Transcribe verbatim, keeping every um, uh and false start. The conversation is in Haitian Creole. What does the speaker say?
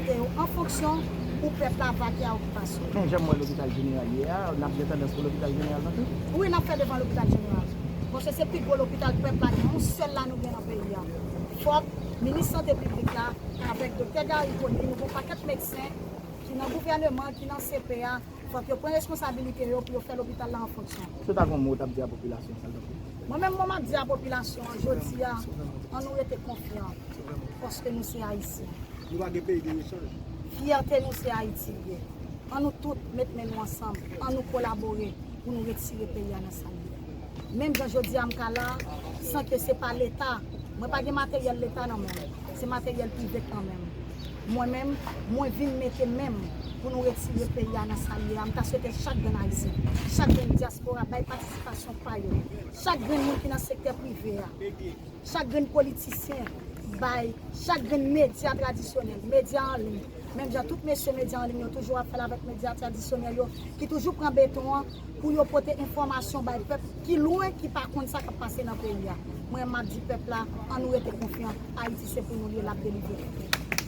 Te yo an fonksyon pou pèp la vake a okipasyon. Men jan m wè lopital jeneral ye a, n ap gen tandans pou lopital jeneral nan tou? Wi, n ap fè devan lopital jeneral. Paske se pi gwo lopital pèp la, gen yon sèl la nou gen nan peyi a. Fòk minis sante piblik la, avèk doktè Garry Conille, nou gen yon pakèt medsen ki nan gouvèneman, ki nan C P A, fòk yo pran responsabilite yo pou yo fè lopital la an fonksyon. Si w ta gen yon mo w t ap di a popilasyon, sa l t ap ye? Mwen menm, mo m ap di a popilasyon an jodi a, ann nou rete konfyan, paske nou se Ayisyen. Nou pa gen peyi de rechanj. Fyète nou se Ayiti li ye. Ann nou tout met men nou ansanm, ann nou kolabore pou nou retire peyi a nan sa l ye. Menm jan jodi a m ka la, san ke se pa Leta, mwen pa gen materyèl Leta nan men m, se materyèl prive k nan men m. Mwen menm, mwen vin mete men m pou nou retire peyi a nan sa l ye a. M ta swete chak grenn Ayisyen, chak grenn dyaspora bay patisipasyon pa yo. Chak grenn moun ki nan sektè prive a, chak grenn politisyen bay, chak grenn medya tradisyonèl, medya an liy, menm jan tout mesye medya an liy yo toujou ap fè l avèk medya tradisyonèl yo, ki toujou pran beton an pou yo pote enfòmasyon bay pèp ki lwen, ki pa konn sa k ap pase nan peyi a. Mwen, m ap di pèp la, ann nou rete konfyan, Ayiti se pou nou li ye, l ap delivre.